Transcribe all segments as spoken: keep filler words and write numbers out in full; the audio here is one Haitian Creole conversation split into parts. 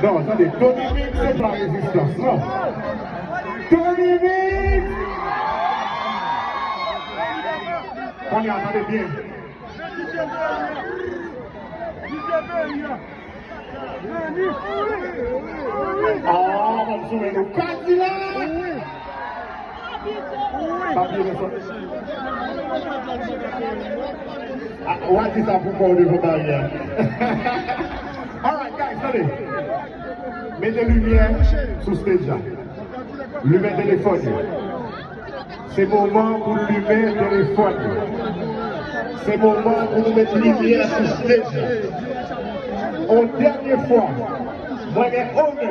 Non, tande, Tony Mix se pa rezistans, non. Tony Mix! Kounye a, tande byen. Ah, m ap sou men nou. Kadilak! Papye nan sòti. Ah, w a di sa pou kò w devan baryè. Alright, guys, tande. Mete limyè sou stage la. Limen telefòn yo. Se moman pou limen telefòn yo. Se moman pou nou met limyè sou stage la. On dènye fwa, mwen gen onè,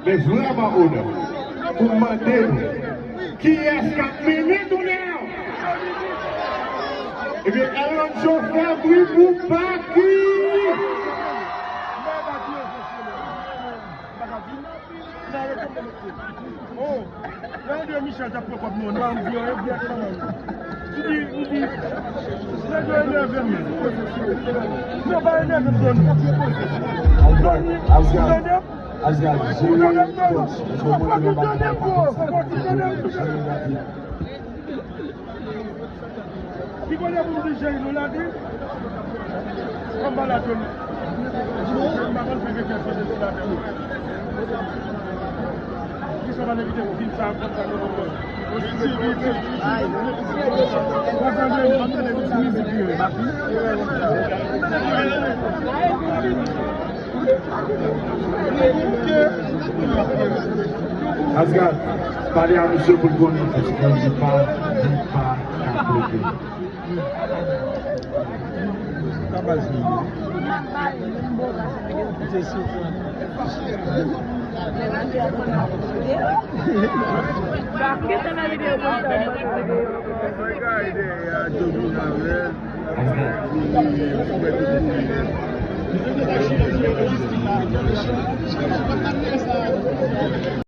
men vrèman onè, pou m mande nou, kiyès k ap mennen tounen an? Ebyen, Eloncho, fè bri pou Baky! Oh, lè André Michel t ap pran kòb nou an, nou an di anyen byen ak manman nou. Li di, li di, nèg yo enève m. Non, pa enève m, Doni. Doni, ou tande m? Ou tande m, Doni? Ou fòk ou tande m, bro. Ou fòk ou tande m. Ki kote pou m di Jay nou la di? Anba la Jay. M pa konn fè kèk kèk kote sou la tè. Ki sa pa envite pou fin sa, konn sa nou konn. Asgard, pale a misye pou l konnen, paske li pa, li pa ka plede.